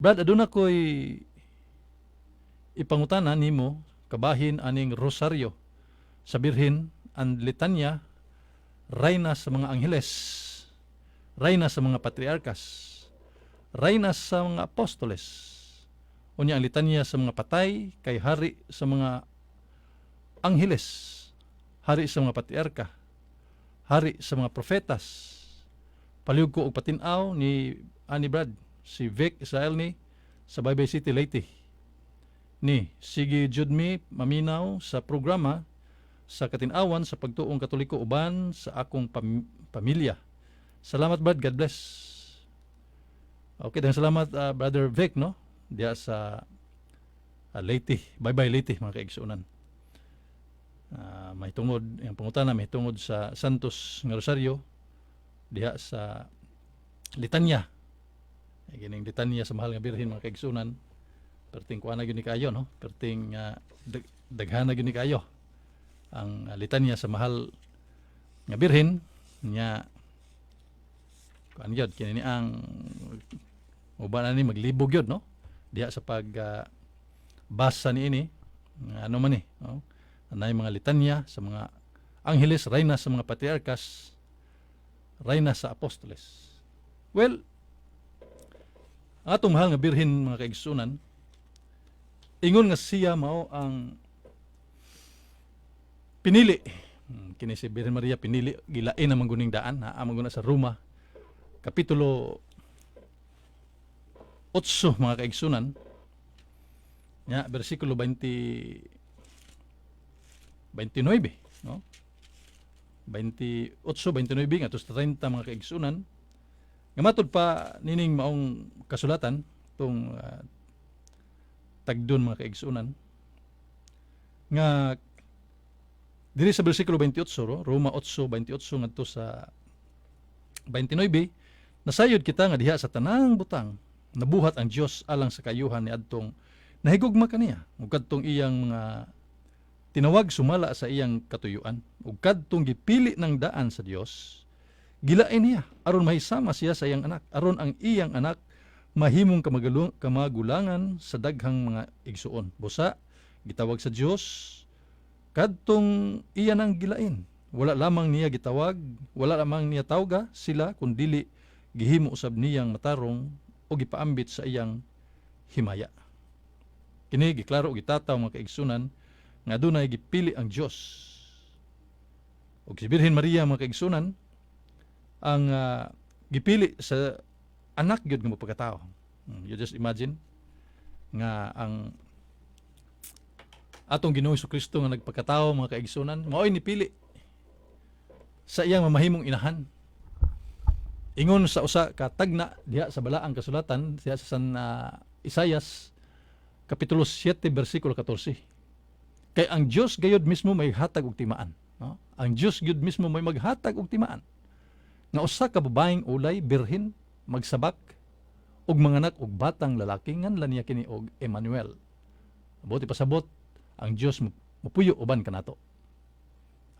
Brad, aduna ko'y ipangutana nimo kabahin aning rosaryo sa Birhen and litanya rayna sa mga angheles, rayna sa mga patriarkas, rayna sa mga apostoles. Unya ang litanya sa mga patay kay hari sa mga angheles, hari sa mga patriarka, hari sa mga prophetas. Palihog ko og patin-aw ni ani, Brad. Si Vic Israel ni sa Baybay City, Leyte. Ni sige jud mi maminaw sa programa sa katinawan sa pagtuong Katoliko uban sa akong pamilya. Salamat, Brad, God bless. Okay, daghang salamat, Brother Vic, no? Diya sa Leyte, Baybay, Leyte, mga kaigsuonan. May tungod ang pangutana, may tungod sa Santos nga Rosario diha sa litanya. Ay, kining litanya sa Mahal nga Birhen, mga kaigsuonan. Perting kuan na gyud ni kaayo, no? Perting daghan na gyud ni kaayo ang litanya sa Mahal nga Birhen nya. Kuan gyud kini ni ang uban ani maglibog gyud, no, diha sa pag basa niini nga ano man ni, no? Anay mga litanya sa mga angheles, rayna sa mga patriarkas, rayna sa apostoles. Well, ang atong Mahal nga Birhen, mga kaigsunan, ingon nga siya mao ang pinili. Kini si Birhen Maria pinili, gilain ang guning daan ha, amang guna sa Roma kapitulo 8, mga kaigsunan nya, bersikulo 20 29, no, 28, 29 ngadto sa 30, mga kaigsunan, nga matud pa nining maong kasulatan tong tagdon, mga kaigsunan, nga diri sa bersikulo 28, ro, Roma 8:28 ngadto sa 29, nasayod kita nga diha sa tanang butang nabuhat ang Dios alang sa kaayuhan ni adtong nahigugma kaniya ug kadtong iyang mga tinawag sumala sa iyang katuyuan. Ug kadtong gipili ng daan sa Dios, gilain niya aron mahisama siya sa iyang anak, aron ang iyang anak mahimong kamagulangan sa daghang mga igsuon. Busa gitawag sa Dios kadtong iya nang gilain. Wala lamang niya gitawag, wala lamang niya tawga sila, kundili gihimo usab niyang matarong o gipaambit sa iyang himaya. Kini giklaro og gitataw, mga kaigsunan, nga adunay gipili ang Dios. Ug si Birhen Maria, mga kaigsunan, ang gipili sa anak gyud nga mapagkatao. You just imagine nga ang atong Ginoong Kristo nga nagpakatao, mga kaigsunan, mao'y nipili sa iyang mamahimong inahan. Ingon sa usa ka tagna diha sa balaang kasulatan diha sa San Isayas kapitulo 7 bersikulo 14. Kay ang Dios gayud mismo may hatag og timaan, no? Ang Dios gyud mismo may maghatag og timaan nga usa ka babaeng ulay, birhen, magsabak ug manganak og batang lalaki, nganlan niya kini og Emmanuel. Buot ipasabot, ang Dios mupuyo uban kanato.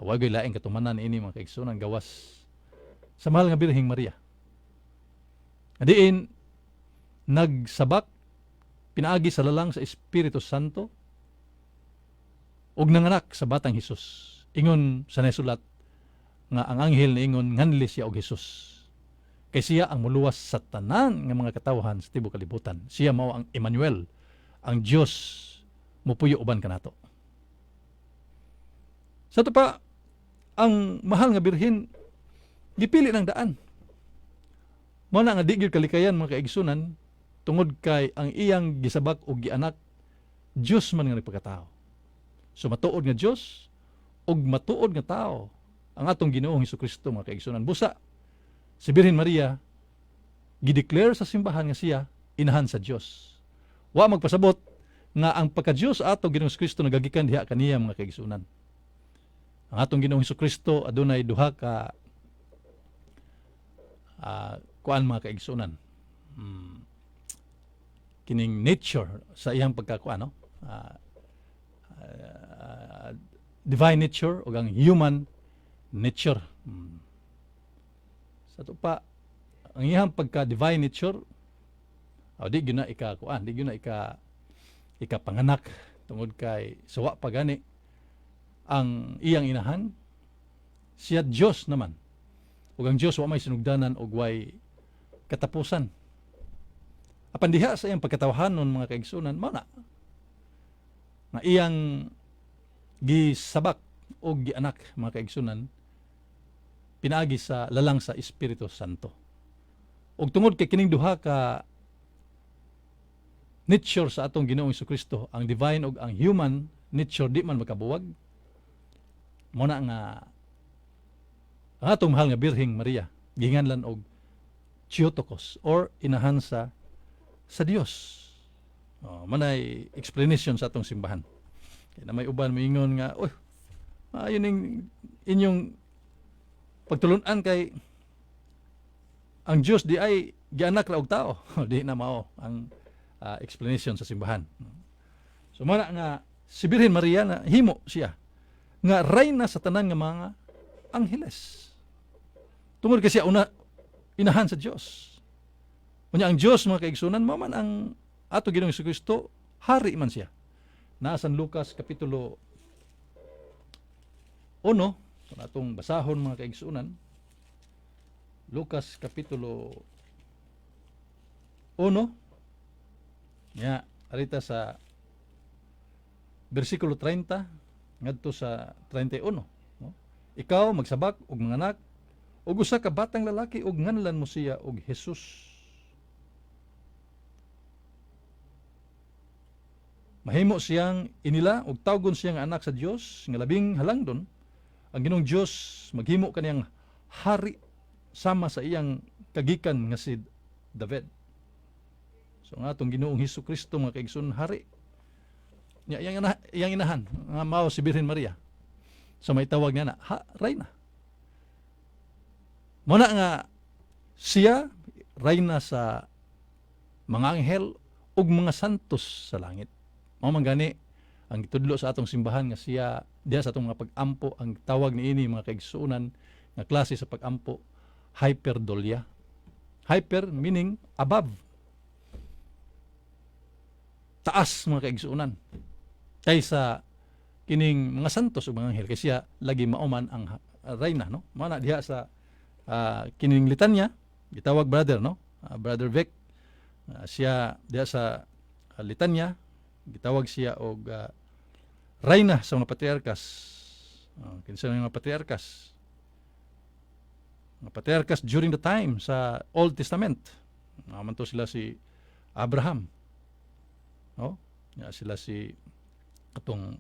Wa laing katumanan ini, mga kaigsunan, gawas sa Mahal nga Birheng Maria. Diin nagsabak pinaagi sa lalang sa Espiritu Santo ug nanganak sa batang Hesus. Ingon sa nasulat nga ang anghel niingon, nganli siya og Hesus. Kay siya ang muluwas sa tanan nga mga katawhan sa tibuok kalibutan. Siya mao ang Emmanuel, ang Dios mupuyo uban kanato. Sa ato pa, ang Mahal nga Birhen gipili ng daan. Mao na nga di gyud kalikayan, mga kaigsunan, tungod kay ang iyang gisabak og gianak, Dios man nga nagpakatao. So matuod nga Dios ug matuod nga tao ang atong Ginoong Hesukristo, mga kaigsunan. Busa si Birhen Maria gideclare sa simbahan nga siya inahan sa Dios. Wa magpasabot nga ang pagka-Dios ato Ginoong Kristo nagagikan diha kaniya, mga kaigsunan. Ang atong Ginoong Hesukristo adunay duha ka kuan, mga kaigsunan. Kining nature sa iyang pagkakuan, no? Divine nature o ang human nature. Sa ato pa, ang iyang pagka divine nature O, di gyud na ika kuan, di gyud na ika ikapanganak tungod kay suwa pa gani ang iyang inahan, siya Dios naman. Ug ang Dios wa may sinugdanan ug way katapusan. Apan diha sa iyang pagkatawhanon, mga kaigsunan, mao na nga iyang gisabak og gianak, mga kaigsunan, pinaagi sa lalang sa Espiritu Santo. Ug tungod kay kining duha ka nature sa atong Ginoong Kristo, ang divine ug ang human nature, di man makabuwag, mo na nga ang atong mahal nga Birheng Maria ginganlan og Theotokos or inahan sa Dios. Oh, manay explanation sa atong simbahan. Kaya na may uban moingon nga, "Oy, ayon ning inyong pagtulunan kay ang Dios di ay gianak ra og tao." Di na mao ang explanation sa simbahan. So mao na nga si Birhen Maria na himo siya nga reyna sa tanan nga mga angheles. Tungod kay siya una inahan sa Dios. Unya ang Dios, mga kaigsunan, mao man ang ato Ginoong Kristo, hari man siya. Naa San Lucas kapitulo 1, kung atong basahon, mga kaigsunan, Lucas kapitulo 1, nya arita sa bersikulo 30 ngadto sa 31, no? "Ikaw magsabak og manganak og usa ka batang lalaki ug nganlan mo siya og Jesus. Mahimo siyang inila ug tawgon siyang anak sa Dios nga labing halangdon. Ang Ginoong Dios maghimo kaniyang hari sama sa iyang kagikan nga si David." So ang atong Ginoong Hesus Kristo, mga kaigsoon, hari. Nya iyang inahan nga mao si Birhen Maria. So may tawag niya na ha, reyna. Mao na nga siya reyna sa mga anghel ug mga santos sa langit. Mao man gani ang gitudlo sa atong simbahan nga siya diha sa atong mga pag-ampo, ang tawag niini, mga kaigsuonan, nga klase sa pag-ampo, hyperdulia. Hyper meaning above. Taas, mga kaigsuonan, kaysa kining mga santos ug mga anghel kay siya lagi mauman ang reyna, no? Mao na diha sa kining litanya gitawag, brother, no? Brother Vic, siya diha sa litanya gitawag siya og reyna sa mga patriarkas. Kinsa mga patriarkas? Mga patriarkas during the time sa Old Testament. Naman to sila si Abraham. No? Ya, sila si katong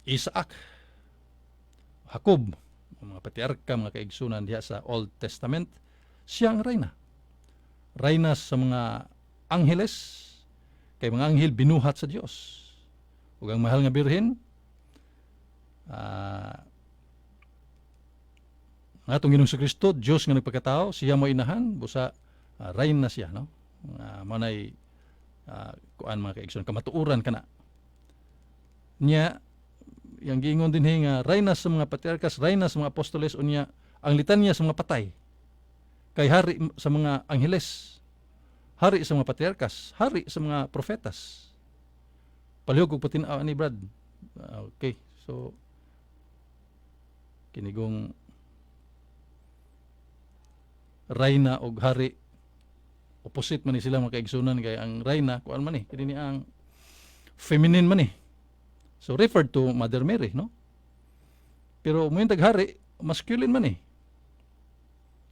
Isaac, Jacob, mga patriarka, mga kaigsunan, diha sa Old Testament, siya ang reyna. Reyna sa mga angheles, kay mga anghel binuhat sa Dios. Ug ang mahal nga birhen, ang atong Ginoong Kristo, Dios nga nagpakatao, siya mo inahan, busa reyna siya, no? Mao nay kuan, mga kaigsoon, kamatuoran kana. Nya yang giingon dinhi nga reyna sa mga patriarkas, reyna sa mga apostoles, unya ang litanya sa mga patay. Kay hari sa mga angheles, hari sa mga patriarkas, hari sa mga prophetas. Palihog og patin-aw ani, Brad. Okay. So kinigong reyna og hari, opposite man ni sila, mga kaigsunan, kay ang reyna kuan man ni, kini ni ang feminine man ni. So referred to Mother Mary, no? Pero mo hari, masculine man eh.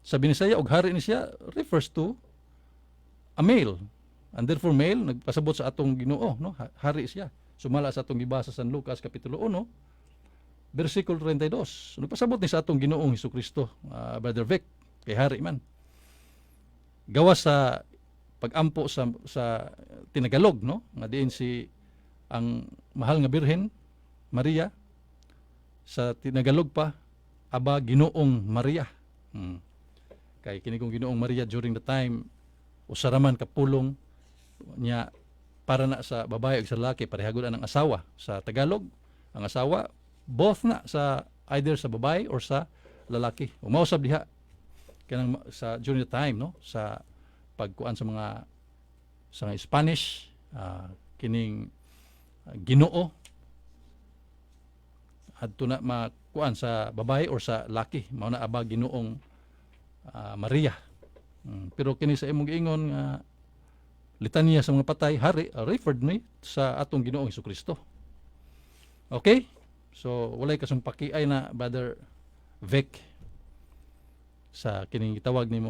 Sa Binisaya, og hari ni siya refers to a male. And therefore male nagpasabot sa atong Ginoo, no? Hari siya. Sumala sa atong gibasa sa San Lucas kapitulo 1 versikulo 32. Nagpasabot ni sa atong Ginoong Hesukristo, Brother Vic, kay hari man. Gawas sa pagampo sa tinagalog, no? Nga diin si ang mahal nga Birhen Maria sa tinagalog pa aba Ginoong Maria. Kay kini kong Ginoong Maria during the time usa ra man ka pulong niya para na sa babae ug sa lalaki, pareha gud ang asawa. Sa Tagalog, ang asawa both na sa either sa babae or sa lalaki. Ug mao sab diha kanang sa during the time, no, sa Pagkuan sa mga Spanish, kining Ginoo adto na makuan sa babae or sa laki, mao na aba Ginoong Maria. Pero kini sa imong giingon nga litanya sa mga patay, hari, referred ni sa atong Ginoong Kristo. Okay? So walay kasumpaki ay na, Brother Vic, sa kining gitawag nimo.